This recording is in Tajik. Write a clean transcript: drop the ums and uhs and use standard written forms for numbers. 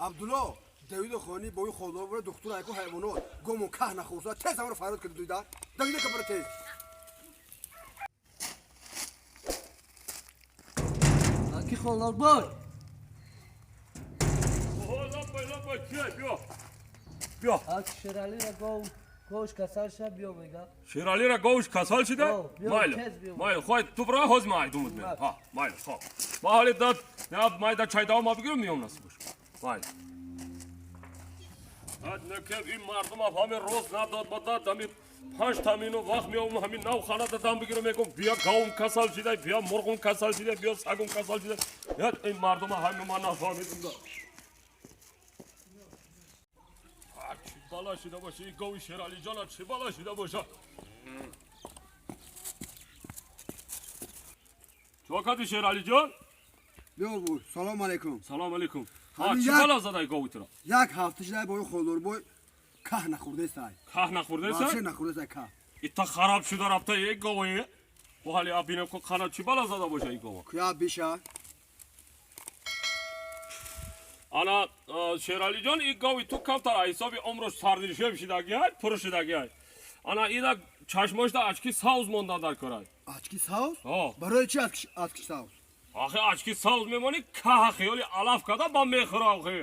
Абдулло, Давиду хони бои холдор бура духтур айку ҳайвонот. Гомон каҳ нахӯрса, тез ҳамаро фарёд кида дуйда. Давида ка бура тез. Аки холдорбой. Лапай, лапай, кия, биё. Биё. Аки Шералира гов гош касал ша биё мега. Шералира говш касал шида? О, биё, Майли. тез биё. Майли, хой, ту бира ҳоз май думуд мен. Ҳа, майли, хоб. Ма ҳали дад, на май да чайдава ма бигирам миём насиб бош. Майли. Ад накев ин мардум ҳам ҳами роз надод ба дад, ҳами панҷ тамину вақт меём ҳами нав хана дадам бигирам мегум бия говм касал шида, бия мурғум касал шида, бия сагум касал шида. Яд ин мардум ҳами ман нафаҳмидум да. Чӣ бала шида боша, ин гови Шералиҷона чӣ бала шида боша? Чӣ кардӣ, Шералиҷон? Биё бу, салом алейкум. Салом алейкум. Ҳа, Ҳамин чӣ як- бала задай гови туро? Як ҳафта шидай бои холдорбой каҳ нахӯрдестай. Каҳ нахӯрдеса? Вообще нахӯрдестай каҳ. Ита хараб шуда рафта е гове. Бо ҳали абинем ко қана чӣ бала зада боша ин гова. Куя биша. Ана Шералиҷон, ин гови ту камтар аз ҳисоби умраш сарнишем шидагиай, пур шидагиай. Ана ина чашмошда очки савз монда дар корай. Очки савз? Ҳо. Барои чи очки савз? Ахи очки савз мемонӣ, каҳа хиёли алаф када ба мехӯра охи.